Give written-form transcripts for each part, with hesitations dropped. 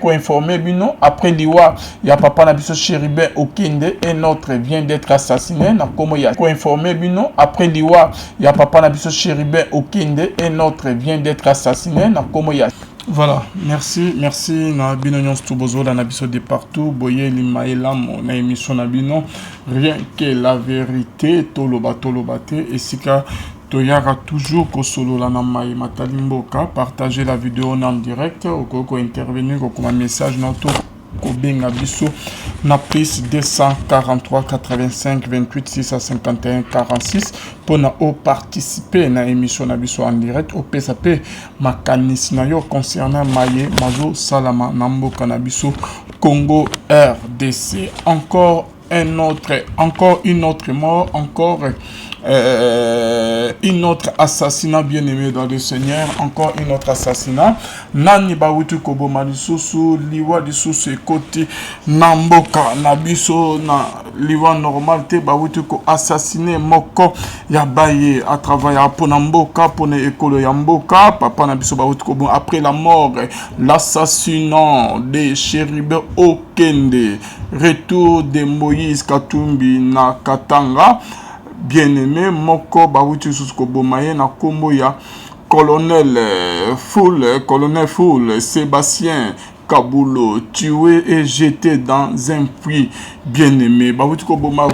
Ko informer bino après liwa ya papa na biso Chérubin Okende, un autre vient d'être assassiné na komo ya ko informer bino après liwa ya papa na biso Chérubin Okende, un autre vient d'être assassiné na komo ya. Voilà, merci, merci na bino nyonso to bozola na biso de partout. Boyeli mayelamo na émission na bino Rien que la vérité. Toloba toloba te, esika toyaka toujours kosolola na mai matali mboka. Partager la vidéo en direct. Okoki kointervenir, kokoma message na to kobenga biso na +243 85 28 651 46 mpona oparticipe na émission na biso en direct, opesa mpe makanisi na yo concernant maye mazosalama na mboka na biso Congo RDC. Encore un autre, encore une autre mort, encore une autre assassinat, bien-aimé dans le Seigneur, encore une autre assassinat. Nani bawuti koboma lisusu? Liwa lisusu ekoti na mboka na biso, na liwa normal te. Bawuti ko assassiner moko ya baye atravailla mpona mboka, mpona ekolo ya mboka. Papa na biso bawuti koboma. Après la mort, l'assassinat de Chérubin Okende, retour de Moïse Katumbi na Katanga. Bien-aimé moko bawuti lisusu koboma ye na nkombo ya colonel Foul Sébastien Kabulo, tué et jeté dans un puits. Bien-aimé, bawuti koboma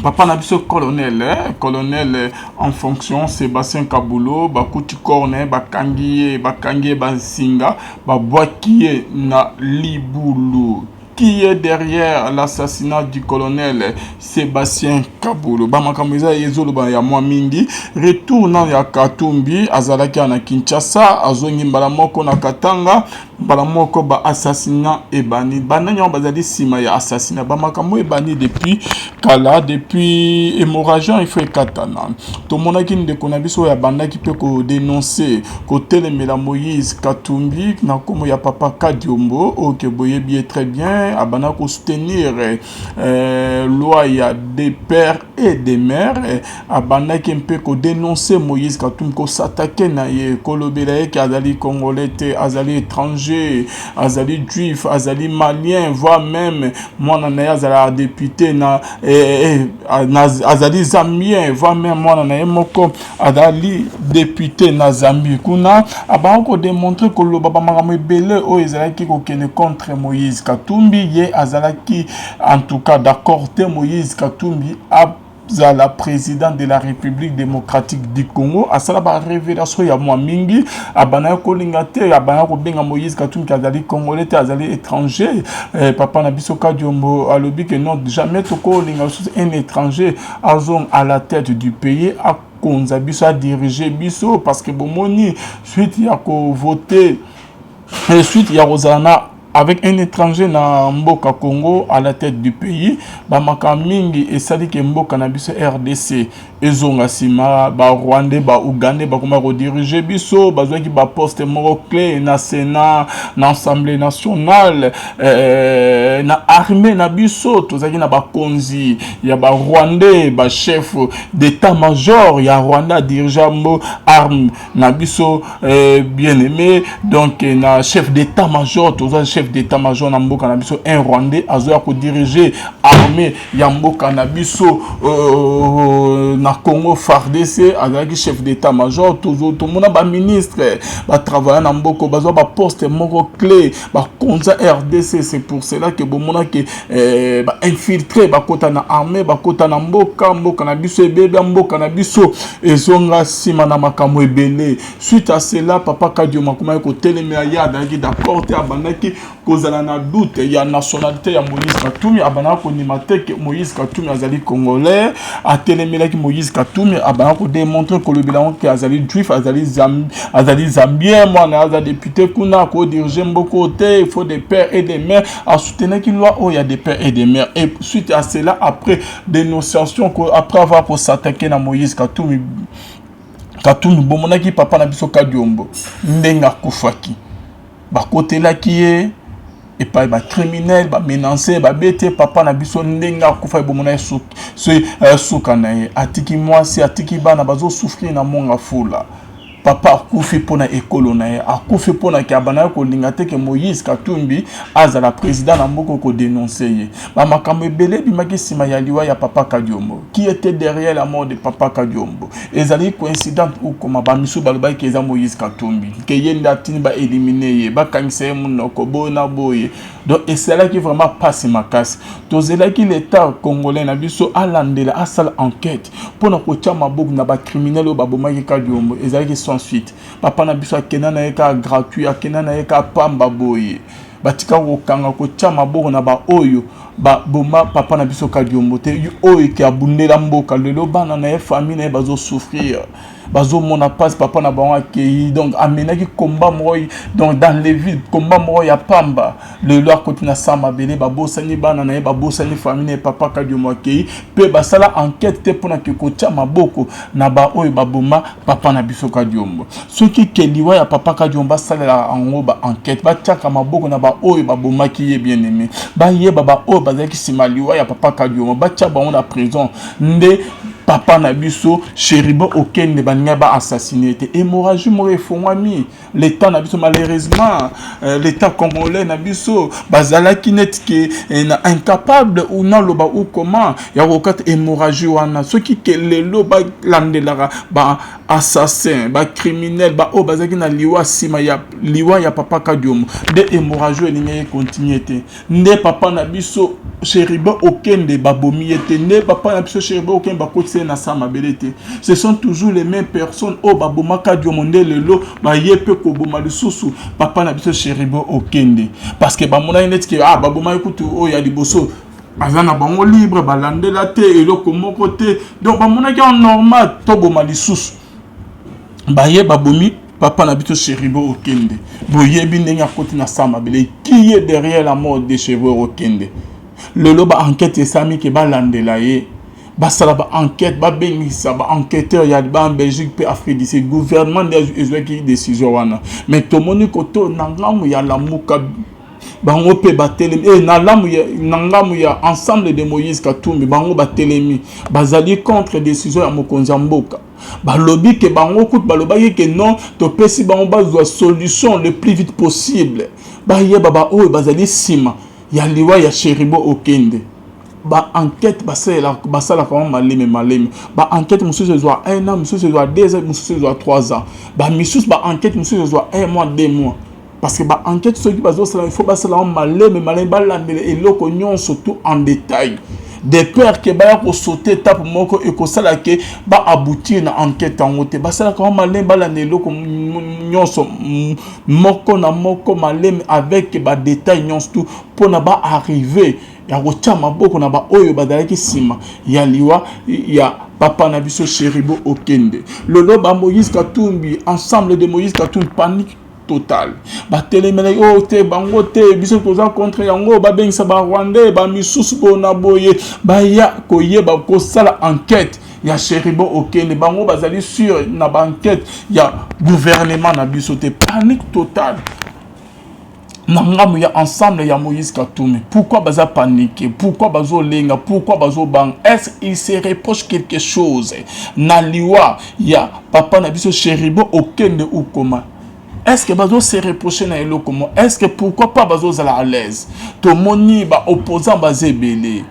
papa na biso colonel, colonel en fonction Sébastien Kabulo. Bakuti corne, bakangi ye, bakangi ye basinga, babwaki ye na libulu. Qui est derrière l'assassinat du colonel Sébastien Kabulo? Bamakambo eza ezoloba ya mwa mingi. Retour na ya Katumbi, azalaki na Kinshasa, azongi mbala moko na Katanga, mbala moko baassassinat ebani. Banani yango bazali nsima ya assassinat? Bamakambo ebani depuis kala, depuis hémorragie, il faut ekatana. Tomonaki ndeko na biso oyo abandaki mpe kodénoncer, kotelemela Moïse Katumbi na nkombo ya papa Kadiombo, oyo ke boyebi ye très bien. Abandaki kosoutenir loi ya de père et de mère. Abandaki mpe kodénoncer Moïse Katumbi, kos'attaquer na ye, kolobela ye ke azali Congolais te, azali étranger, azali juif, azali Malien, voire même mwana na ye azalaka député na azali Zambien, voire même mwana na ye moko azali député na Zambie kuna. Abanga kodémontrer, koloba bamakambo ebele oyo ezalaki kokende contre Moïse Katumbi. Ye azalaki en tout cas d'accord te Moïse Katumbi azala président de la République démocratique du Congo. Asala barévélation ya mwa mingi. Abandaki kolinga te, abandaki kobenga Moïse Katumbi azali Congolais te, azali étranger. Papa na biso Kadiombo alobi ke non, jamais tokolinga lisusu un étranger azonga à la tête du pays, akonza biso, adirige biso, parce que bomoni suite ya kovote, suite ya kozala na avec un étranger na mboka Congo à la tête du pays, bamakambo mingi esali ke mboka na biso RDC ezonga nsima. Barwandais, baougandais bakoma kodirige biso. Bazwaki baposte moko clé na Sénat, na Assemblée nationale, na armée na biso. Tozalaki na bakonzi ya Barwandais, bachef d'état major ya Rwanda adirige mbo arme na biso. Bien aimé, donc na chef d'état major, toza chef d'état major na mboka na biso, un Rwandais azoya kodirige armée ya mboka na biso na Congo. FARDC, azalaki chef d'état major. Tomona baministre batravailla na mboka, bazwa baposte moko clé, bakonza RDC. C'est pour cela que bomonaki bainfiltré bakota na armée, bakota na mboka. Mboka na biso ebebia, mboka na biso ezonga nsima na makambo ebele. Suite à cela, papa Kadioma akomaki kotelemela. Ye azalaki d'accord te, abandaki kozala na doute ya nationalité ya Moïse Katumbi. Abandaki kondima te ke Moïse Katumbi azali Congolais. Atelemelaki Moïse Katumbi, abandaki kodémontrer, kolobela yango ke azali juif, azali Zambien, mwana aza député kuna, akodirige mboka te, il faut des pères et des mères. Asoutenaki loi oyo ya des pères et des mères. Et suite à cela, après dénonciation, après avoir kos'attaquer na Moïse Katumbi, bomonaki papa na biso Kadiombo ndenge akufaki. Bakotelaki ye epai bacriminel, bamenace, babeti papa na biso ndenge akufa. Ebomona ye suka na ye, atiki mwasi, atiki bana bazosouffrir na Mont Ngafula. Papa akufi mpo na ekolo na ye, akufi mpo na ke abandaki kolinga te ke Moïse Katumbi azala president na mboka, kodenoncer ye. Bamakambo ebele ebimaki nsima ya liwa ya papa Kadiombo. Qui était derrière la mort de papa Kadiombo? Ezali coïncidence ou comment? Bamisusu balobaki ke eza Moïse Katumbi, ke ye nde atindi baéliminer ye, bakangisa ye monoko boye na boye. Donc esalaki vraiment mpasi makasi. Tozelaki l'État congolais na biso alandela, asala enquête mpona kotia maboko na bacriminel oyo babomaki Kadiombo. Ezalaki sans suite. Papa na biso akenda na ye kaka gratuit, akenda na ye kaka pamba boye. Batika kokanga, kotia maboko na baoyo baboma papa na biso Kadiombo te, oyo eke abundela mboka. Lelo bana na ye, famille na ye bazosouffrir, bazomona mpasi. Papa na bango akei, donc amenaki combat moko donc dans les villes, combat moko ya pamba. Lelo akoti na sa mabele, babosani bana na ye, babosani famille na ye. Papa Kadiombo akei mpe basala enquête te mpona ke kotia maboko na baoyo baboma papa na biso Kadiombo. Soki ke liwa ya papa Kadiombo basalelaka yango baenquête, batiaka maboko na baoyo babomaki ye, bien aimé, bayeba baoyo bazalaki nsima liwa ya papa Kadiombo, batia bango na prison, nde papa na biso Chérubin Okende baningai baassassiner te. Hémorragie moko efongwami. L'État na biso, malheureusement, l'État congolais na biso bazalaki neti ke na incapable ou naloba ou comment ya kokata hémorragie wana. Soki ke lelo balandelaka baassassin, bacriminel, baoyo bazalaki na liwa, nsima ya liwa ya papa Kadiombo, nde hémorragie elingaki econtinuer te, nde papa na biso Chérubin Okende babomi ye te, nde papa na biso Chérubin Okende bakotisi ye na sa mabele te. Ce sont toujours les mêmes personnes oyo babomaka Diomo nde lelo baye mpe koboma lisusu papa na biso Chérubin Okende, parce que bamonaki neti ke ah, babomaki kutu oyo ya liboso, baza na bango libre, balandela te eloko moko te. Donc bamonaki en normal toboma lisusu. Baye babomi papa na biso Chérubin Okende. Boyebi ndenge akoti na sa mabele. Qui est derrière la mort de Chérubin Okende? Lelo baenquête esami ke balandela ye, basala baenquête, babengisa baenquêteur ya ba Belgique mpe Afrique du Sud. Gouvernement nde ezwaki décision wana. Mais tomoni koto na ngambo ya Lamuka, bango mpe batelemi na ngambo ya Ensemble de Moïse Katumbi, bango batelemi, bazali contre décision ya mokonzi ya mboka. Balobi ke bango kutu balobaki ke non, topesi bango bazwa solution le plus vite possible, bayeba baoyo bazali nsima ya liwa ya Chérubin Okende. Baenquête basalaka yango maleme maleme. Baenquête mosusu ezwa un an, mosusu ezwa 2 ans, mosusu ezwa 3 ans, bamisusu baenquête mosusu ezwa un mois, 2 mois, parce que baenquête soki bazosala, il faut basala yango maleme maleme, balandela eloko nyonso tout en détail, de peur ke baya kosauter étape moko ekosala ke baaboutir na enquête yango te. Basalaka yango maleme, balanda eloko nyonso moko na moko maleme, avec badétail nyonso tout, mpona baarriver ya kotia maboko na baoyo bazalaki nsima ya liwa ya papa na biso Chérubin Okende. Lelo bamoïse Katumbi, Ensemble de Moïse Katumbi, panique totale. Batelemelaki oyo te, bango te, biso toza contre yango. Babengisa barwandais, bamisusu boye na boye, baya koyeba kosala enquête ya Chérubin Okende. Bango bazali sur na baenquête ya gouvernement na biso te. Panique totale na ngambo ya Ensemble ya Moïse Katumbi. Pourquoi baza paniqué? Pourquoi bazolenga? Pourquoi bazobanga? Est-ce il se reproche quelque chose na liwa ya papa na biso Chérubin Okende ou comment? Est-ce que bazo se reprocher na eloko mo? Est-ce que pourquoi pas bazozala à l'aise? Tomoni baopposant baza ebele,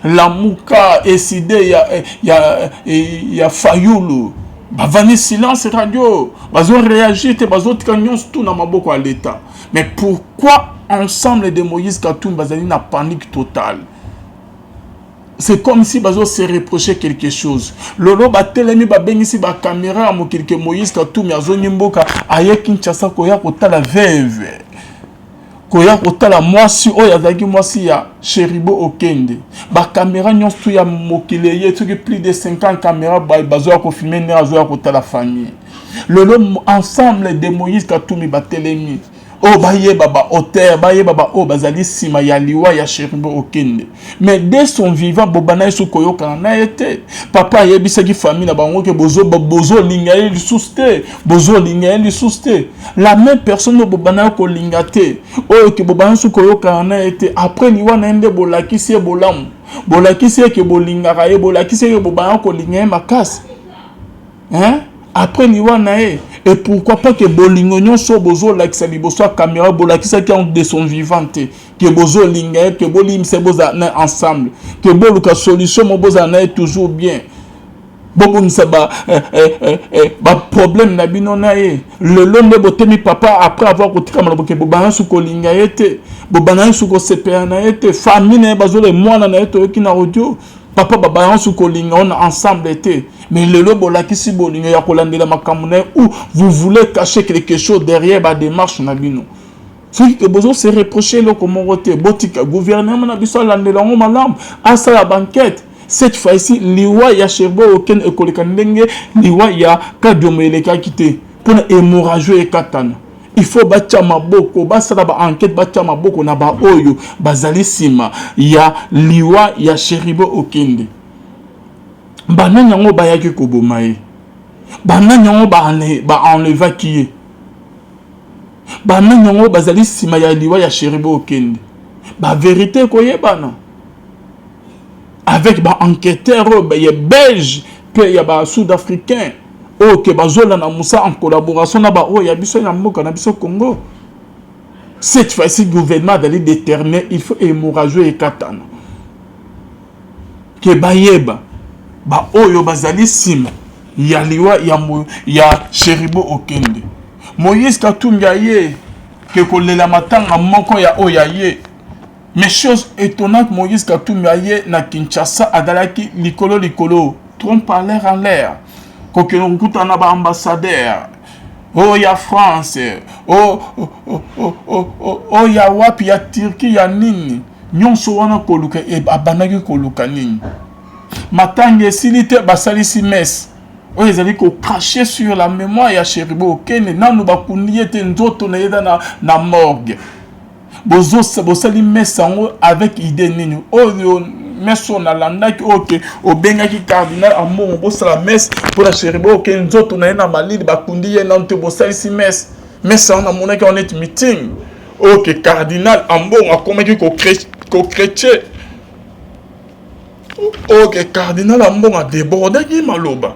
Lamuka, Ecidé ya Fayulu, bavandi silence radio, bazoréagir te, bazotika nyonso tu na maboko ya l'État. Mais pourquoi Ensemble de Moïse Katumbi bazali na panique totale? C'est comme si bazo se reprocher quelque chose. Lelo batelemi, babengisi bacaméra ya mokili ke Moïse Katumbi azongi mboka, aye Kinshasa koya kotala veuve, koya kotala mwasi oyo azalaki mwasi ya Chérubin Okende. Bacaméra nyonso tu ya mokili eye, soki plus de 50 caméra, bazoya kofilmer ndenge azoya kotala famille. Lelo Ensemble de Moïse Katumbi batelemi oyo bayeba baauteur, bayeba baoyo bazali nsima ya liwa ya Chérubin Okende. Mais dès son vivant, bobanda ye soki koyokana na ye te. Papa ayebisaki famille na bango ke bozolinga ye lisusu te, bozolinga ye lisusu te. La même personne oyo bobanda ye kolinga te, oyo ke bobanda soki koyokana na ye te, après liwa na ye nde bolakisi ye bolamu, bolakisi ye ke bolingaka ye, bolakisi ye ke bobanda kolinga ye makasi, hein? Après liwa na ye, et pourquoi pas que bolingo nyonso bozolakisa liboso ya caméra, bolakisaki yango de son vivant te, ke bozolinga ye, ke bolimbisa ye, bozala na ensemble, ke boluka solution mo bozala na ye toujours bien, bobongisa ba eh, eh, eh, eh, ba problème na bino na ye. Lelo nde botemi papa après avoir kotika maloba ke bobanda su kolinga ye te, bobanda su kosepela na ye te, famille na ye bazola mwana na ye, toyoki na audio papa babanda su kolinga ona ensemble te. Mais lelo bolakisi bolingo ya kolandela makambo na ye, ou vous voulez cacher quelque chose derrière ba démarche na bino? Soki ke bozo se reprocher eloko moko te, botika gouvernement na biso alandela yango malamu, asala ba enquête. Cette fois-ci, liwa ya Chérubin Okende ekoleka ndenge liwa ya Kadiombo elekaki te, mpona hémorragie ekatana. Il faut batia maboko, basala ba enquête, batia maboko na baoyo bazali nsima ya liwa ya Chérubin Okende. Banani yango bayaki koboma ye? Banani yango baenlevaki ye? Banani yango bazali nsima ya liwa ya Chérubin Okende? Ba vérité ekoyebana avec ba enquêteur oyo ya belge mpe ya ba sud africain oyo ke bazolanda mosala en collaboration na baoyo ya biso ya mboka na biso Congo. Cette fois-ci, gouvernement azali déterminé. Il faut hémorragie ekatana, ke bayeba baoyo bazali nsima ya liwa ya Chérubin Okende. Moïse Katumbi aye ke kolela matanga moko ya oyo aye. Mais chose étonnante, Moïse Katumbi aye na Kinshasa, azalaki likolo likolo, trompe en l'air en l'air, kokende kokutana na ba ambassadeur oyo ya France, oyo ya wapi, ya Turquie, ya nini nyonso wana. Koluka, abandaki koluka nini? Matanga esili te, basalisi messe oyo ezali kocracher sur la mémoire ya Chérubin Okende. Nanu bakundi ye te, nzoto na ye eza na morgue. Bosali messe yango avec idée nini? Oyo messe oyo nalandaki, oyo ke obengaki cardinal Ambongo, bosala messe mpona Chérubin Okende, nzoto na ye na malili, bakundi ye nanu te, bosalisi messe. Messe yango namonaki yango neti meeting oyo ke cardinal Ambongo akomaki kochrétien, oyo ke cardinal Ambongo adébordaki maloba,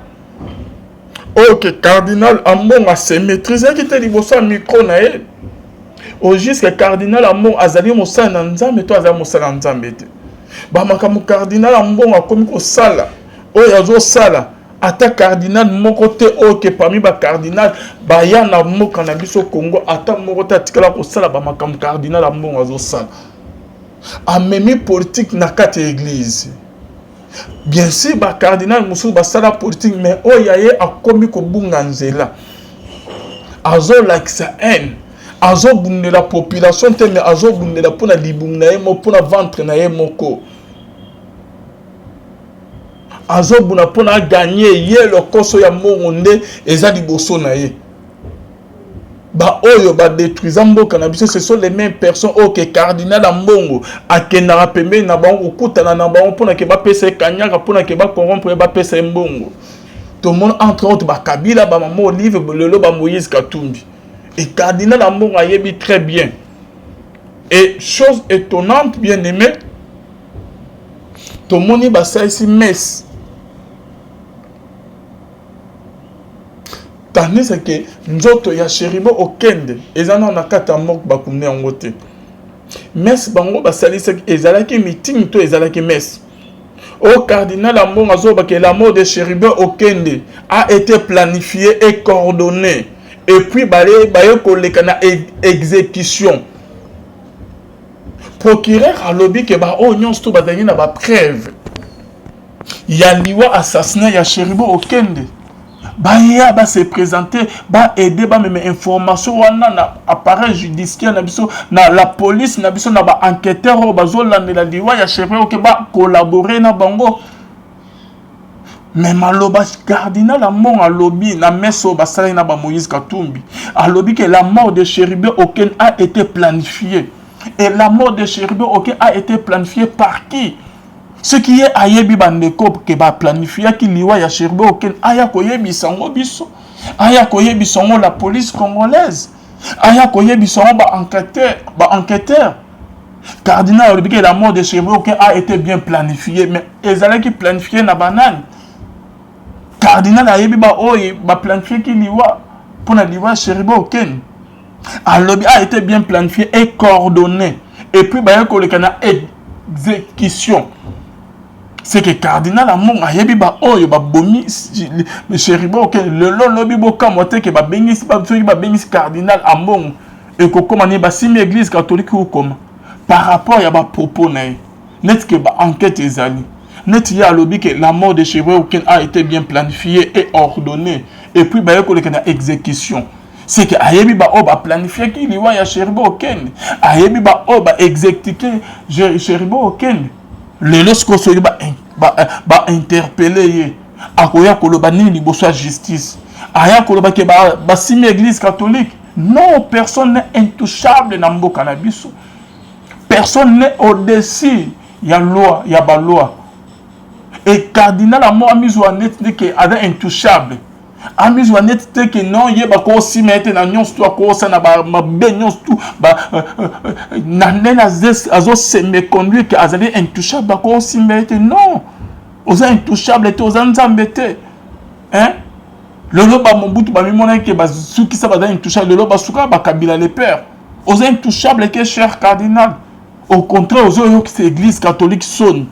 oyo ke cardinal Ambongo ase maîtrisaki te liboso ya micro na ye. Au jusque cardinal Ambongo azali mosali na Nzambe to azali mosali na Nzambe te? Bamakambo cardinal Ambongo akomi kosala, oyo azosala, ata cardinal moko te oyo ke parmi ba cardinal baya na mboka na biso Congo, ata moko te atikala kosala bamakambo cardinal Ambongo azosala. Amemi politique na kati ya église. Bien sûr, ba cardinal mosusu basala politique, mais oyo ya ye akomi kobunga nzela, azolakisa haine, azobundela population te, mais azobundela mpona libumu na ye moko, mpona ventre na ye moko. Azobunda mpona agagner ye lokoso ya mbongo nde eza liboso na ye. Baoyo badétruisa mboka na biso, ce sont les mêmes personnes oyo ke cardinal Ambongo akendaka pembeni na bango, kokutana na bango mpona ke bapesa ye kanyaka, mpona ke bacorrompre ye, bapesa ye mbongo. Tomona entre autres bakabila, bamama Olive, lelo bamoïse Katumbi. Et cardinal Ambongo ayebi très bien. Et chose étonnante, bien aimé, tomoni basalisi messe, tandis ke nzoto ya Chérubin Okende eza nano na kati ya morgue, bakundi yango te. Messe bango basalisaki, ezalaki meeting to ezalaki messe oyo cardinal Ambongo azolobaka la mort de Chérubin Okende a été planifiée et coordonnée, et puis baye koleka na exécution? Procureur alobi ke baoyo nyonso to bazalaki na ba preuve ya liwa, assassinat ya Chérubin Okende, baya base présenter, baaider, bamema information wana na appareil judiciaire na biso, na la police na biso, na ba enquêteur oyo bazolandela liwa ya Chérubin Okende, bacollaborer na bango. Mais maloba cardinal Ambongo alobi na messe oyo basalaki na bamoïse Katumbi, alobi ke la mort de Chérubin Okende a été planifiée. Et la mort de Chérubin Okende a été planifiée par qui? Soki ye ayebi, bandeko, ke baplanifiaki liwa ya Chérubin Okende, aya koyebisa yango biso, aya koyebisa yango la police congolaise, aya koyebisa yango ba enquêteur, ba enquêteur. Cardinal alobi ke la mort de Chérubin Okende a été bien planifiée, mais ezalaki planifié na banani? Cardinal ayebi ba oyo ba planifieki liwa mpo na liwa ya Chérubin Okende. Alobi a été bien planifié et coordonné et puis baye koleka na exécution. C'est que cardinal Ambongo ayebi ba oyo babomi Chérubin Okende. Lelo lobi bokamwa te ke babengisi, soki babengisi cardinal Ambongo ekokoma nini, basimbi église catholique okoma par rapport ya bapropos na ye, neti ke baenquête ezali, neti ye alobi ke la mort de Chérubin Okende a été bien planifiée et ordonnée et puis baye koleka na exécution. C'est que ayebi ba oyo baplanifiaki liwa ya Chérubin Okende, ayebi ba oyo baexécuté Chérubin Okende. Lelo sikoyo soki bainterpeller ye, akoya koloba nini liboso ya justice? Aya koloba ke basimi église catholique? Non, personne n'est intouchable na mboka na biso. Personne n'est au-dessus ya loi, ya baloi. Et cardinal amo amizwa neti nde ke aza intouchable, amizwa neti te ke non, ye bakosima ete na nyonso tu akosala na mabe nyonso tu na ndenge azose méconduire ke azali intouchable, bakosimba ete. Non, oza intouchable te, oza Nzambe te, hein? Lelo bamobutu bamimonaki ke basukisa, baza intouchable. Lelo basuka bakabila le père. Oza intouchable ke, cher cardinal. Au contraire, ozoyokisa église catholique soni.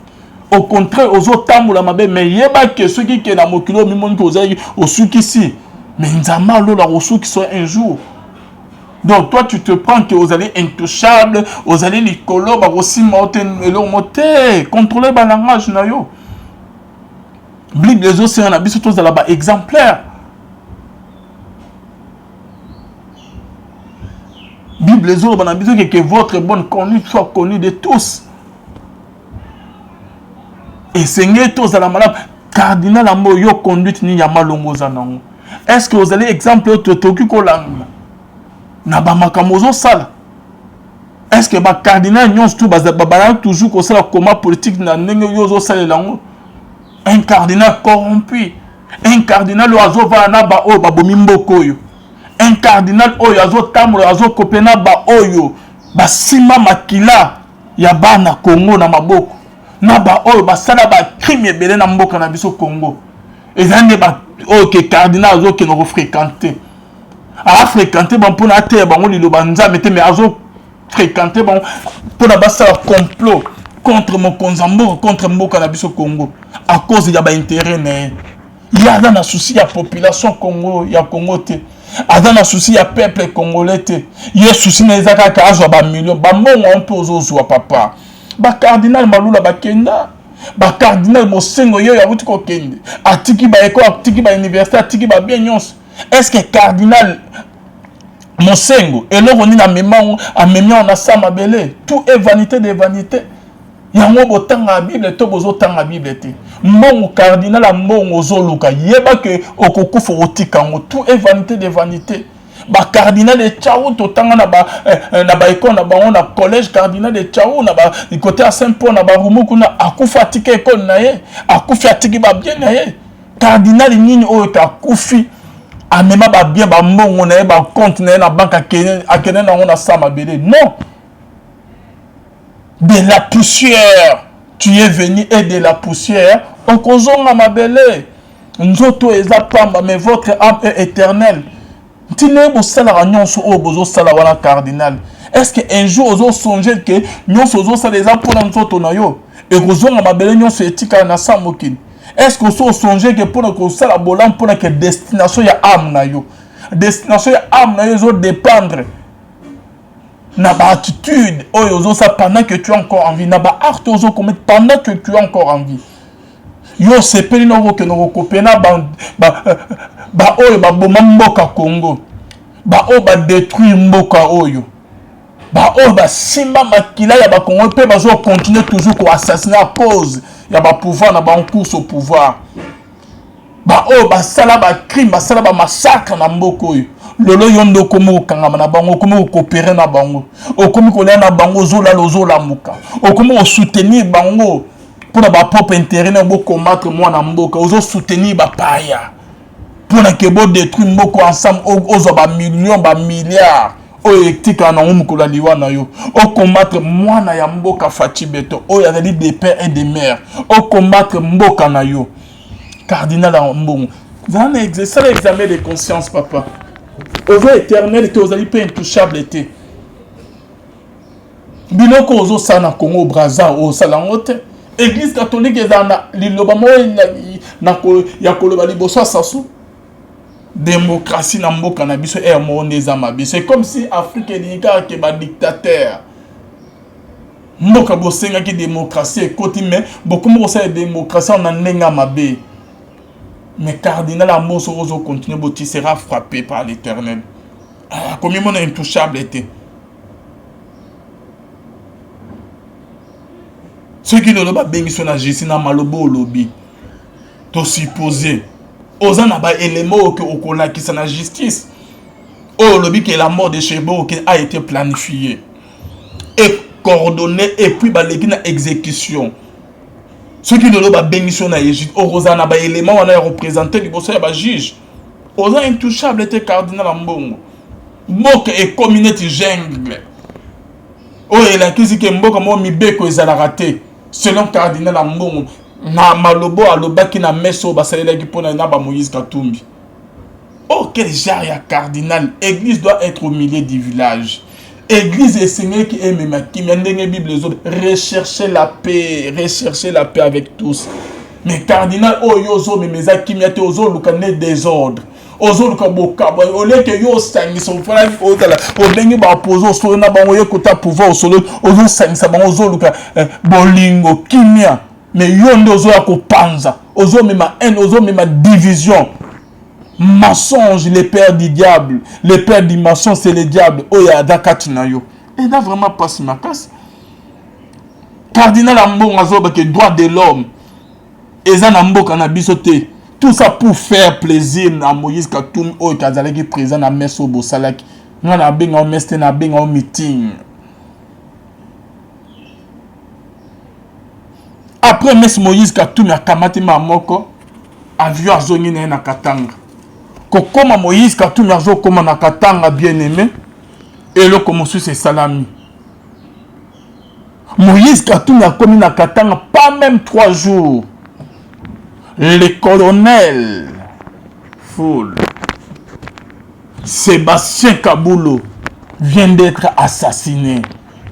Au contraire, ozotambola mabe. Mais yeba ke soki ke na mokili oyo omimoni ke ozalaki osukisi, mais Nzambe alola kosukisa un jour. Donc toi, tu te prends ke ozali intouchable, ozali likolo, bakosimba yo te, eloko mo te. Contrôle balangage na yo. Bible ezosenga na biso tozala baexemplaire. Bible ezoloba na biso ke votre bonne conduite soit connue de tous. Esengeli tozala malamu. Cardinal yango, yo conduite nini ya malongo oza nango? Est ce que ozali exemple oyo totoki kolanda na bamakambo ozosala? Est ce que bacardinal nyonso tu bazalaki toujours kosala koma politique na ndenge yo ozosalela yango? Un cardinal corrompu, un cardinal oyo azovanda na baoyo babomi mboka oyo, un cardinal oyo azotambola, azokope na baoyo basimba makila ya bana Congo na maboko, na baoyo basala bacrime ebele na mboka na biso Congo, eza nde oyo ke cardinal azokende kofréquenter. Afréquente bango mpona ateya bango liloba Nzambe te, mais azofréquente bango mpona basala complot contre mokonzi ya mboka, contre mboka na biso Congo, à cause ya baintérêt na ye. Ye aza na souci ya population Congo, ya Congo te, aza na souci ya peuple congolais te. Ye souci na eza kaka azwa bamillion, bambongo yango mpe ozozwa. Papa, bacardinal Malula bakenda, bacardinal Mosengo ye oyo awuti kokende, atiki baekole, atiki bauniversité, atiki babien nyonso. Est ce que cardinal Mosengo eloko nini amema, amemi yango na sa mabele? Tout est vanité de vanité. Yango botanga Bible to bozotanga Bible te. Mbongo, cardinal ya mbongo ozoluka, yeba ke okokufa, okotika yango. Tout est vanité de vanité. Bacardinal de Tshangu totanga na baekole na bango, na collège cardinal de Tshangu na côté ya Saint Paul na Barumu kuna, akufi atiki ekole na ye, akufi atiki babien na ye. Cardinal nini oyo te akufi amema babien, bambongo na ye, bacompte na ye na banque, akende nango na sa mabele? Non. De la poussière tu es venu et de la poussière okozonga mabele. Nzoto eza pamba, mais votre âme est éternelle. Ntina ye bosalaka nyonso oyo bozosala wana, cardinal, est ce que un jour ozosonge ke nyonso ozosala eza mpona nzoto na yo ekozonga mabele, nyonso etikala na sa mokili? Est ce que oso osonge ke mpona kosala bolamu, mpona ke destination ya âme na yo, destination ya âme na yo ezodépendre na baattitude oyo ozosala pendant que tu es encore en vie, na baacte ozokommettre pendant que tu es encore en vie? Yo osepeli na okokende kokope na baoyo baboma mboka Congo, baoyo badétruire mboka oyo, baoyo basimba makila ya bakongo mpe bazocontinue toujours koassassiner à cause ya bapouvoir na bango, course au pouvoir, baoyo basala bacrime, basala bamassacre na mboka oyo. Lelo yo nde okomi kokangama na bango, okomi kocoopérer na bango, okomi kolia na bango, ozolala, ozolamuka, okomi kosoutenir bango mpona bapropre intérêt na bocombattre mwana mboka. Ozosoutenir bapaya mpona ke bodétruire mboka ensemble, ozwa bamillion, bamilliard oyo etikala nango mokolo ya liwa na yo. Ocombattre mwana ya mboka Fatshi Béton oyo azali de père et de mère, ocombattre mboka na yo. Cardinal ya mbongo. Zala na exe, sala examen de conscience papa. Oza éternel te, ozali pe intouchable te. Biloko ozosala na Congo Brazza osala yango te. Église catholique ezala na liloba moko ya koloba liboso ya Sassou. Démocratie na mboka na biso air moko nde eza mabe. C'est comme si Afrique elingi kaka ke ba dictateurs. Mboka bosengaki démocratie ekoti mais bokomi kosala démocratie na ndenge ya mabe. Mais cardinal Ambongo ozo continuer bo tu seras frappé par l'Éternel. Ah, komimona intouchable te. Soki lelo babengi so na justice na maloba olobi to supposer oza na ba éléments oyo okolakisa na justice oyo olobi que la mort de Chérubin a été planifiée et coordonnée et puis baleki na exécution. Soki lelo babengi so na Egypte okozala na ba éléments wana ya représenter liboso ya ba juge. Oza intouchable te cardinal Ambongo. Mboka ekomi neti jungle oyo elakisi ke mboka moko mibeko ezalaka te. Selon cardinal Ambongo na malobo alobaki na messe oyo basalelaki mpona na ba Moïse Katumbi. Oh, quel genre ya cardinal! Église doit être au milieu du village. Église esengeli emema kimia ndenge Bible ezo rechercher la paix, rechercher la paix avec tous. Mais cardinal oyo ozomema eza kimia te, ozoluka nde désordre. Ozoluka bokabwa, oleke yo osangisa ofalaki ozala obengi ba opposants osolo na bango ye kota pouvoir osolo ozosangisa bango ozoluka bolingo kimia. Mais yo nde ozoya kopanza, ozomema haine, ozomema division. Mensonge, le père du diable, le père du mensonge c'est le diable. Oyo aza kati na yo. Eza vraiment pasi makasi. Cardinal Ambongo azoba ke droit de l'homme eza na mboka na biso te. Tout ça pour faire plaisir na Moïse Katumbi oyo azalaki présent na messe oyo bosalaki. Nga na benga messe te, na benga meeting. Après messe Moïse Katumbi akamati ma moko avion azongi na ye na Katanga. Kokoma Moïse Katumbi azokoma na Katanga bien-aimé, eloko mosusu esalami. Moïse Katumbi akomi na Katanga pas même 3 jours. Le colonel Foul Sébastien Kabulo vient d'être assassiné,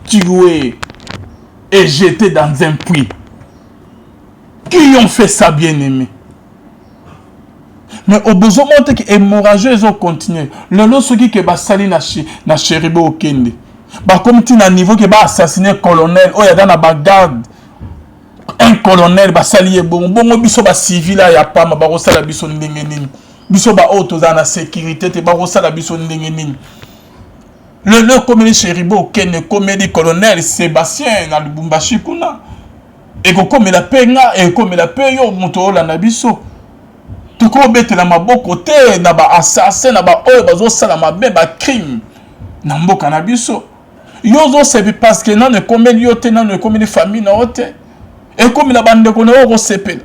tué et jeté dans un puits. Qui ont fait ça, bien-aimé? Mais au besoin monte que hémorragie ils ont continué. Le lot ce qui que basali na na Chérubin Okende. Ba comme ti na niveau que ba assassiner colonel oyo aza na ba garde. Un colonel basali ye bongo bongo biso ba civil ya pamba ba kosala biso ndenge nini? Biso ba oyo tozala na sécurité te ba kosala biso ndenge nini? Le lot comme Chérubin Okende comme colonel Sébastien na Lubumbashi kuna. Ekokomela pe nga, ekokomela pe yo moto olanda biso. Tokobetela maboko te na ba assassin na ba oyo bazosala mabe ba crime na mboka na biso. Yo ozosepi parce que nano ekomeli yo te, nano ekomeli famille na yo te, ekomi na bandeko na yo okosepela.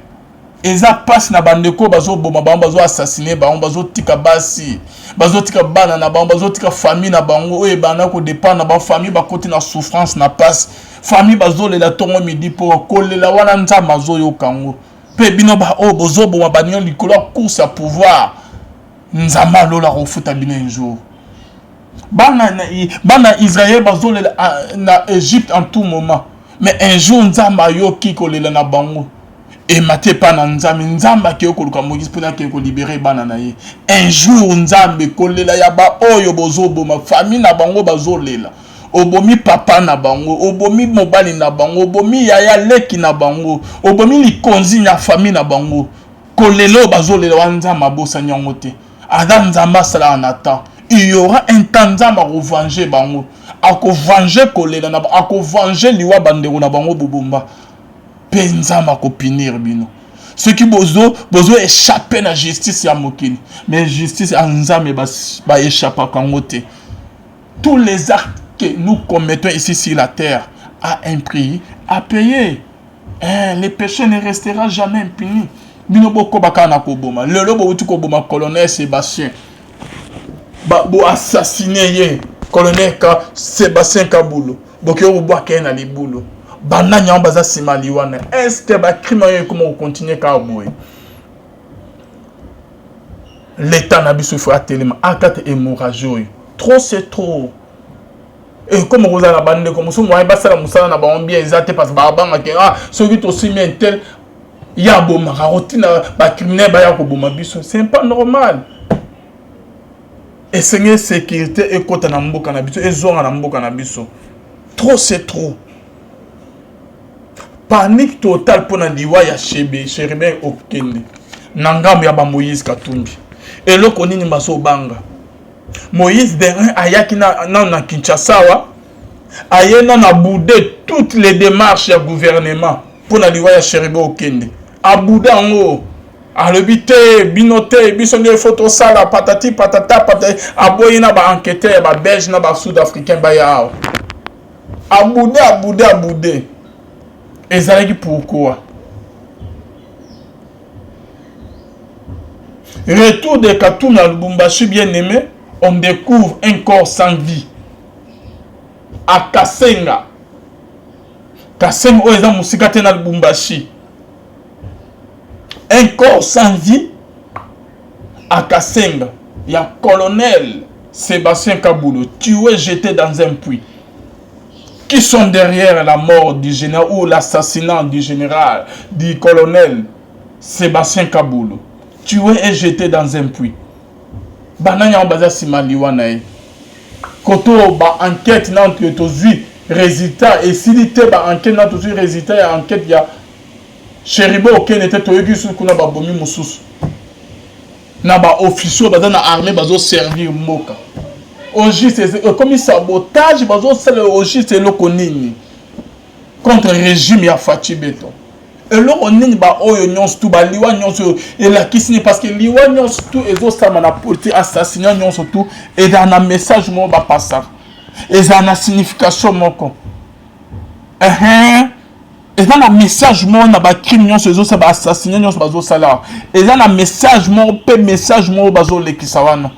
Eza pasi na bandeko bazoboma bango, bazo assassiner bango, bazotika basi, bazotika bana na bango, bazotika famille na bango oyo ebanda kodépendre na bango. Famille bakoti na souffrance na pasi, famille bazolela tongo midi po kolela wana Nzambe azoyoka yango. Pe bino ba oyo bozoboma baninga likolo ya course ya pouvoir, Nzambe alola kofuta bino un jour. Bana Israël bazolela na Égypte en tout moment, mais un jour Nzambe ayoki kolela na bango. Emate pa na Nzambe, Nzambe akei koluka Moïse mpona akei kolibere bana na ye. Un jour Nzambe kolela ya ba oyo bozoboma famille na bango bazolela. Obomi papa na bango, obomi mobali na bango, obomi yaya leki na bango, obomi likonzi na famille na bango. Kolela oyo bazolela wana Nzambe abosani yango te. Aza Nzambe asalaka na temps. Il y aura un temps Nzambe akovenger bango. Akovenger kolela na bango, akovenger liwa bandeko na bango bobomba. Pe Nzambe akopinir bino. Soki bozo échapper na justice ya mokili, mais justice ya Nzambe ba échappaka yango te. Tous les actes que nous commettons ici sur la terre a un prix à payer. Eh, le péché ne restera jamais impuni. Bino bokoba kaka na koboma. Lelo bowuti koboma colonel Sébastien. Ba bo assassiner ye colonel ka Sébastien Kabulo. Boke kobwaka ye na libulu. Banani yango baza nsima liwana. Est-ce que ba crime oyo ekoma kocontinuer kaka boye? L'État na biso faut atelema akata hémorragie oyo. Trop c'est trop. Et comme kozala na bandeko mosusu moyen basala mosala na bango bien eza te parce que babangaka ah soki tosimi un tel ya abomaka kotina bacriminel baya koboma biso, c'est pas normal. Esengeli sécurité ekota na mboka na biso, ezonga na mboka na biso. Trop c'est trop. Panique totale mpona liwa ya Chebe Chérubin Okende na ngambo ya bamoïse Katumbi. Eloko nini bazobanga? Moïse Derin ayaki nano na Kinshasa awa, aye nano abouder toutes les démarches ya gouvernement mpona liwa ya Chérubin Okende. Abouder yango, alobi te, bino te, biso nde faut tosala, patati patata patati. Aboyi na baenquêteur ya babelge na basud africain baya awa. Abouder, abouder, abouder. Ezalaki pourquoi? Retour de Katumbi à Lubumbashi, bien aimé, on découvre un corps sans vie à Kasenga. Kasenga oyo eza mosika te na Lubumbashi. Un corps sans vie à Kasenga ya colonel Sébastien Kabulo, tué, jeté dans un puits. Qui sont derrière la mort du général ou l'assassinat du général, du colonel Sébastien Kabulo, tué et jeté dans un puits? Banani yango baza nsima liwa na ye? Koto baenquête nano tozwi résultat esili te. Baenquête nano tozwi résultat ya enquête ya Chérubin Okende te. Toyoki susu kuna babomi mosusu na baofficier baza na armée, bazoservir mboka. Au juste ekomi sabotage bazosala. Au juste eloko nini contre régime ya Fatshi Béton? Eloko nini? Baoyo nyonso tu, baliwa nyonso oyo elakisi nini? Parce que liwa nyonso tu ezosalama na politique, assassinat nyonso tu ezala na message moko bapasaka, ezala na signification moko, eza na message moko na bacrime nyonso ezosala, baassassinat nyonso bazosala, eza na message moko mpe message moko bazolekisa wana.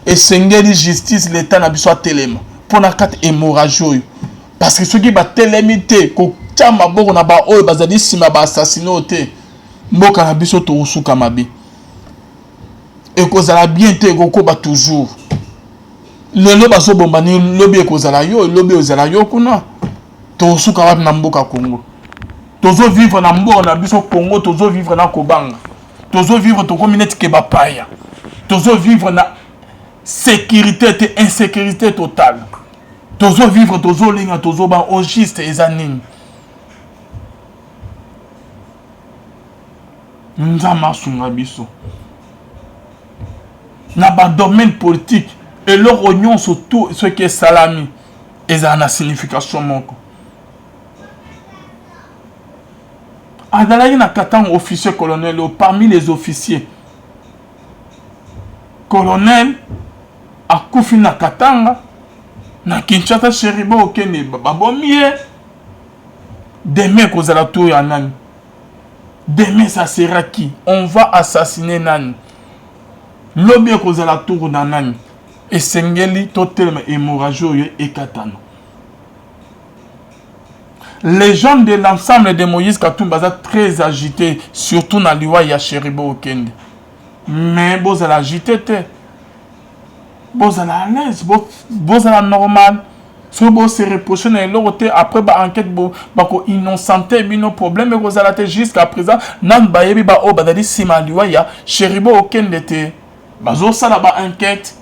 Esengeli justice, l'état na biso atelema mpona kati hémorragie oyo, parce que soki batelemi te kotia maboko na baoyo bazali nsima baassassinat oyo te, mboka na biso tokosuka mabe, ekozala bien te, ekokoba toujours. Lelo bazobomba ni lobi ekozala yo, lobi ezala yo kuna. Tokosuka wapi na mboka Congo? Tozovivre na mboka na biso Congo, tozovivre na kobanga, tozovivre, tokomi neti ke bapaya, tozovivre na sécurité te, insécurité totale. Tozovivre, tozolinga, tozoba. Au juste eza nini? Nzambe asunga biso na badomaine politique. Eloko nyonso tu soki esalami ezala na signification moko. Azalaki na Katanga officier colonel, parmi les officiers colonel akufi na Katanga. Na Kinshasa, Chérubin Okende babomi ye. Demain kozala tour ya nani? Demain ça sera qui? On va assassiner nani? Lobi ekozala tour na nani? Esengeli totelema, hémorragie oyo ekatana. Les gens de l'ensemble de Moïse Katumbi baza très agité, surtout na liwa ya Chérubin Okende. Mais bozala agité te, bozala à l'aise, bozala normal. Soki bose reproche na eloko te, après baenquête bako-innocenter bino, problème ekozala te. Jusqu'à présent nanu bayebi baoyo bazali nsima ya liwa ya Chérubin Okende te, bazosala baenquête.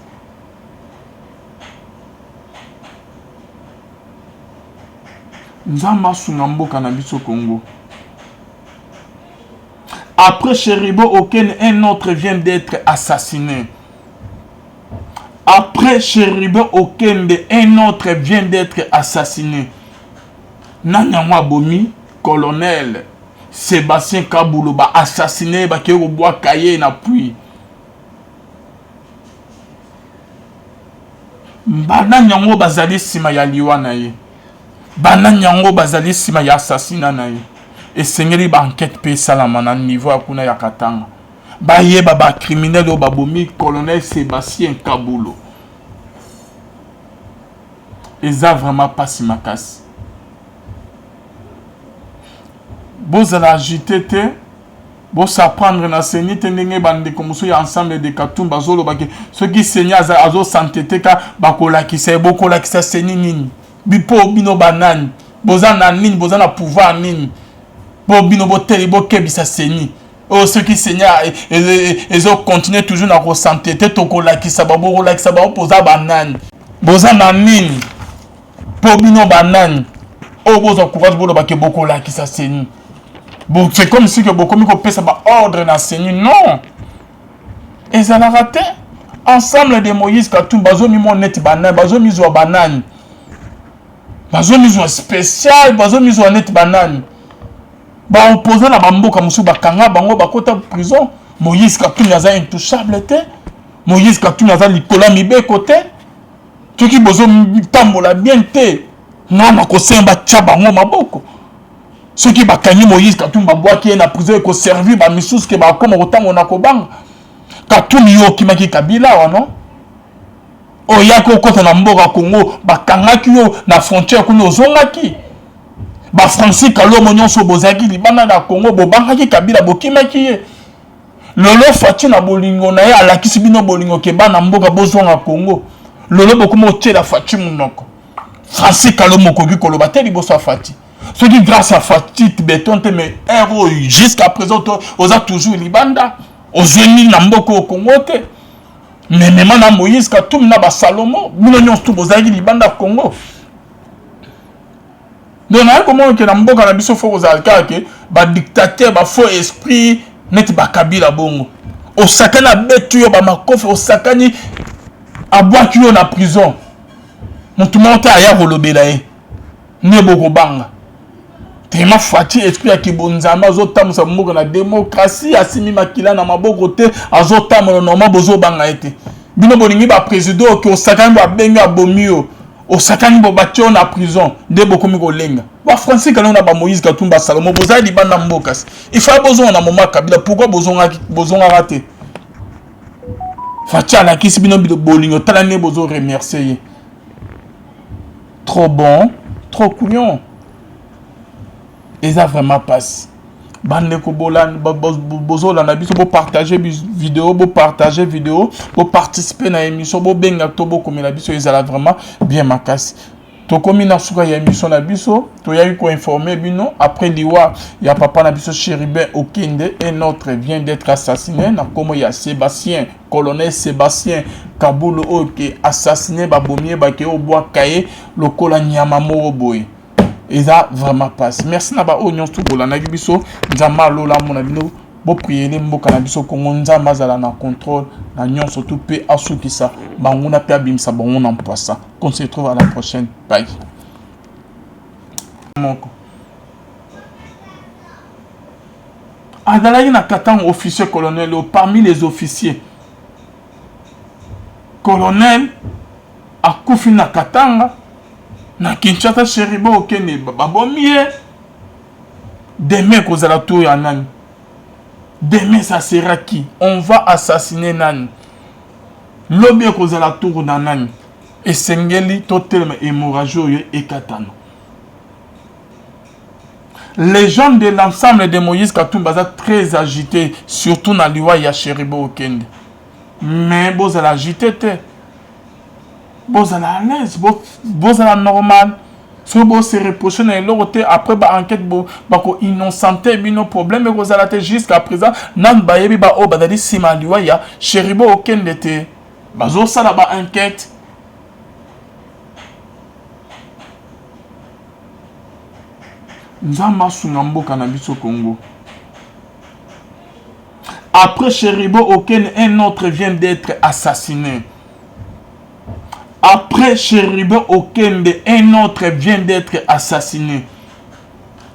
Nzambe asunga mboka na biso Congo. Après Chérubin Okende, un autre vient d'être assassiné. Après Chérubin Okende, un autre vient d'être assassiné. Nani yango abomi colonel Sébastien Kabulo? Baassassiné, bakei kobwaka ye na puits. Banani yango bazali nsima ya liwa na ye? Banani yango bazali nsima ya assassinat na ye? Esengeli baenquête mpe esalama na niveau ya kuna ya Katanga, bayeba bacriminel oyo babomi colonel Sébastien Kabulo. Eza vraiment mpasi makasi. Bozala agité te. Bo s'apprendre na CENI te ndenge ba ndeko mosusu ya ensemble de Katumbi bazoloba ke soki CENI azo s'entete ka bakolakisa ye, bokolakisa CENI nini? Mpo bino ba nani? Boza na nini? Boza na pouvoir nini? Mpo bino boteli bokebisa CENI oyo soki CENI ezo continuer toujours na ko s'entete tokolakisa ba bokolakisa bango boza ba nani? Boza na nini? Mpo bino ba nani? Oyo bozwa courage boloba ke bokolakisa CENI. Bon, c'est comme si que bokomi kopesa ba ordre na CENI. Non. Ezalaka te. Ensemble de Moïse Katumbi bazomimona neti banani, bazomizwa banani. Bazomizwa spécial, bazomizwa neti banani. Ba opposants na ba mboka mosusu bakanga bango bakota prison. Moïse Katumbi aza intouchable te. Moïse Katumbi aza likolo ya mibeko te. Soki bozotambola bien te, nga nakosenga batya bango maboko. Soki bakangi Moïse Katumbi babwaki ye na prison ekoservir ba misusu ke bakoma kotambola na kobanga. Katumbi yo okimaki Kabila awa non? Oyaki okota na mboka Congo bakangaki yo na frontière kuna ozongaki. Ba Francis Kalombo nyonso bozalaki libanda na Congo bobangaki Kabila bokimaki ye. Lolo Fatshi na bolingo na ye alakisi bino bolingo ke bana mboka bozonga Congo. Lolo bokoma otiela Fatshi munoko. Francis Kalombo okoki koloba te liboso ya Fatshi. Soki grâce à Fatshi beton te mais heure oyo jusqu'à présent to oza toujours libanda ozongi na mboka oyo Congo te. Mais mema na Moïse Katumbi na ba Salomo bino nyonso tu bozalaki libanda Congo. Donc naye komona ke na mboka na biso faut kozala kaka ke ba dictateur ba faux esprit neti ba Kabila bongo. Osakani abeti yo ba makofi osakani abwaki yo na prison. Motu moko te aya kolobela ye. Nde bokobanga. Tellement Fatshi esprit ya kibonzambe azotambusa mboka na démocratie asimi makila na maboko te azotambola normal bozobanga ye te. Bino bolingi ba président oyo osakani bo abengi abomi yo. Osakani bo batie yo na prison nde bokomi kolenga. Ba Francis Kalongo na ba Moïse Katumbi ba Salomo bozali libanda mboka. Il fallait bozonga na moment Kabila pourquoi bozongaki bozongaka te? Fatshi alakisi bino bolingo tala nde bozo remercier ye. Trop bon, trop couillon. Eza vraiment pasi. Bandeko bozolanda biso bopartage video bopartage video boparticipe na émission bobenga to bokomela biso ezala vraiment bien makasi. Tokomi na suka ya émission na biso toyaki koinforme bino après liwa ya papa na biso Chérubin Okende un autre vient d'être assassiné na kombo ya Sébastien colonel Sébastien Kabulo oyo ke assassiné babomi ye bake obwaka ye lokola nyama moko boye. Eza vraiment pasi. Merci na ba oyo nyonso bolandaki biso. Nzambe alola amona bino. Bopriele mboka na biso Congo. Nzambe azala na contrôle na nyonso tout pe asukisa banguna pe abimisa bango na mpwasa. Qu'on se retrouve à la prochaine. Bye. Moko. Azalaki na Katanga officier colonel parmi les officiers. Colonel akufi na Katanga na Kinshasa Cheribo okende babomi ye. Demain kozala tour ya nani? Demain ça sera qui? On va assassiner nani? Lobi ekozala tour na nani? Esengeli totelema hémorragie oyo ekatana. Les gens de l'ensemble de Moïse Katumbi baza très agité surtout na liwa ya Cheribo Okende. Mais bozala agité te. Bozala à l'aise, bozala normal. Soki bo se reprocher na eloko te après ba enquête bo bako innocenter bino problème ekozala te jusqu'à présent nanu bayebi ba oyo bazali sima liwa ya Cheribo Okende te. Bazosala ba enquête. Nzambe asunga mboka na biso Congo. Après Cheribo Okende, un autre vient d'être assassiné. Après Cheribo Okende, un autre vient d'être assassiné.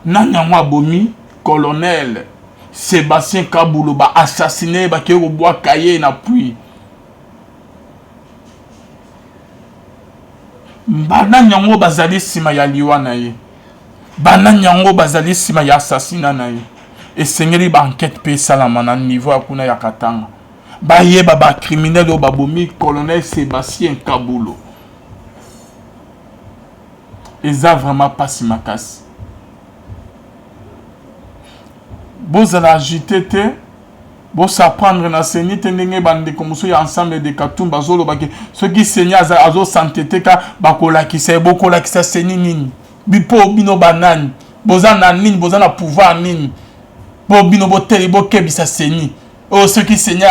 Nani yango abomi colonel Sébastien Kabulo ba assassiné ba ke kobwaka ye na puits. Banani yango bazali nsima ya liwa na ye? Banani yango bazali nsima ya assassinat na ye? Esengeli ba enquête mpe esalama na niveau ya kuna ya Katanga. Bayeba ba criminels oyo babomi colonel Sébastien Kabulo. Eza vraiment pasi makasi. Bozala agite te, bo s'apprendre na CENI te ndenge ba ndeko mosusu ya ensemble de Katumbi bazoloba ke soki CENI azo s'entete ka bakolakisa ye, bokolakisa CENI nini? Mpo bino banani? Boza na nini? Boza na pouvoir nini? Mpo bino boteli bokebisa CENI oyo soki CENI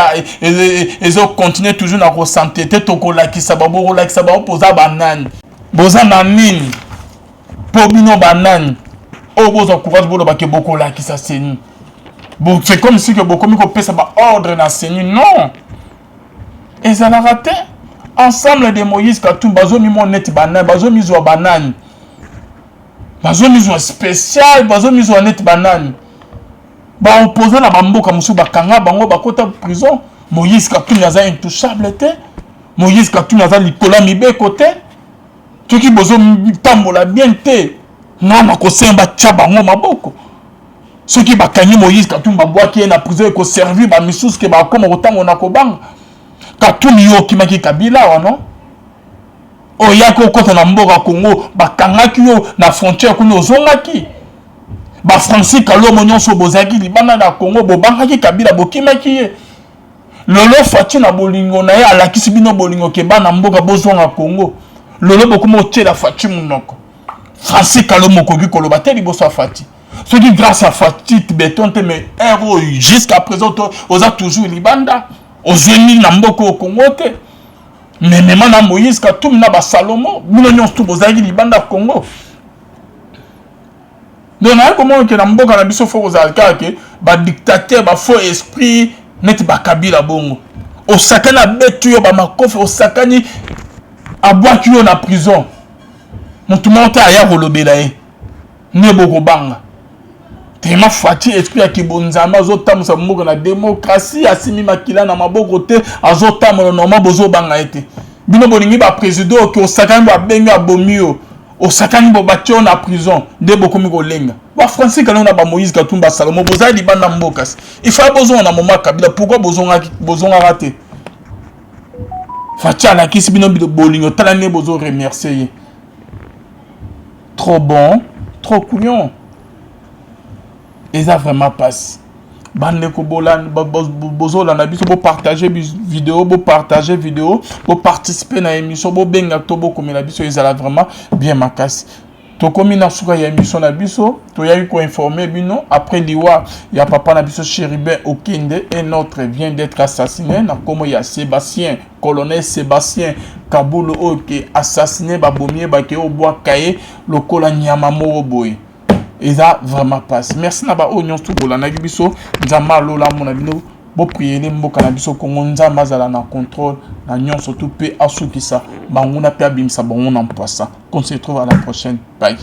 ezo continuer toujours na ko s'entete, tokolakisa bango, bokolakisa bango mpoza banani? Boza na nini? Mpo bino banani oyo bozwa courage boloba ke bokolakisa CENI? Bon, c'est comme si que bokomi kopesa ba ordre na CENI. Non, ezalaka te. Ensemble de Moïse Katumbi bazomimona neti banani, bazomizwa banani, bazomizwa spécial, bazomizwa neti banani. Baopposant na bamboka mosusu bakanga bango, bakota prison. Moïse Katumbi aza intouchable te, Moïse Katumbi aza likolo ya mibeko te. Soki bozotambola bien te, nga na kosenga batya bango maboko. Soki bakangi Moïse Katumbi, babwaki ye na prison, ekoservir bamisusu ke bakoma kotambola na kobanga. Katumbi, yo okimaki Kabila wana, oyaki okɔta na mboka Congo, bakangaki yo na frontière kuna, ozongaki. Bafrancis Kalombo nyonso bozalaki libanda na Congo, bobangaki Kabila, bokimaki ye. Lelo Fatshi na bolingo na ye alakisi bino bolingo ke bana mboka bozonga Congo. Lelo bokoma otiela Fatshi monoko. Francis Kalombo okoki koloba te liboso ya Fatshi. Soki grâce à Fatshi Béton te, mais heure oyo jusqu'à présent oza toujours libanda, ozwi na mboka oyo Congo te. Memema na Moïse Katumbi na basalomo, bino nyonso tu bozalaki libanda Congo. Donc naye komona ke na mboka na biso faut kozala kaka ke badictateur, bafaux esprit neti bakabila. Bongo osakani, abeti yo bamakofi, osakani, abwaki yo na prison, motu moko te aya kolobela ye nde bokobanga tema. Fatshi, esprit ya kibonzambe, azotambusa mboka na démocratie, asimi makila na maboko te, azotambola normal, bozobanga ye te. Bino bolingi baprésident oke osakani, bo abengi, abomi yo, osakani, bo batie yo na prison, nde bokomi kolenga. Bafrancis Kalombo na bamoïse Katumbi, basalomo, bozali libanda mboka, il faut bozonga na moma Kabila. Pourquoi bozongaka te? Fatshi alakisi bino bolingo, tala nde bozoremercier ye. Trop bon, trop couillon, eza vraiment pasi. Bandeko bozolanda biso, bopartage vidéo, bopartage vidéo, boparticipe na émission, bobenga to bokomela biso, ezala vraiment bien makasi. Tokomi na suka ya émission na biso. Toyaki koinforme bino après liwa ya papa na biso Chérubin Okende, un autre vient d'être assassiné na nkombo ya Sébastien, colonel Sébastien Kabulo, oyo ke assassiné, babomi ye, bake obwaka ye lokola nyama moko boye. Eza vraiment pasi. Merci na baoyo nyonso bolandaki biso. Nzambe alola amona bino. Bopriele mboka na biso Kongo, Nzambe azala na contrôle na nyonso tu mpe asukisa banguna mpe abimisa bango na mpwasa. Qu'on se retrouve à la prochaine, bye.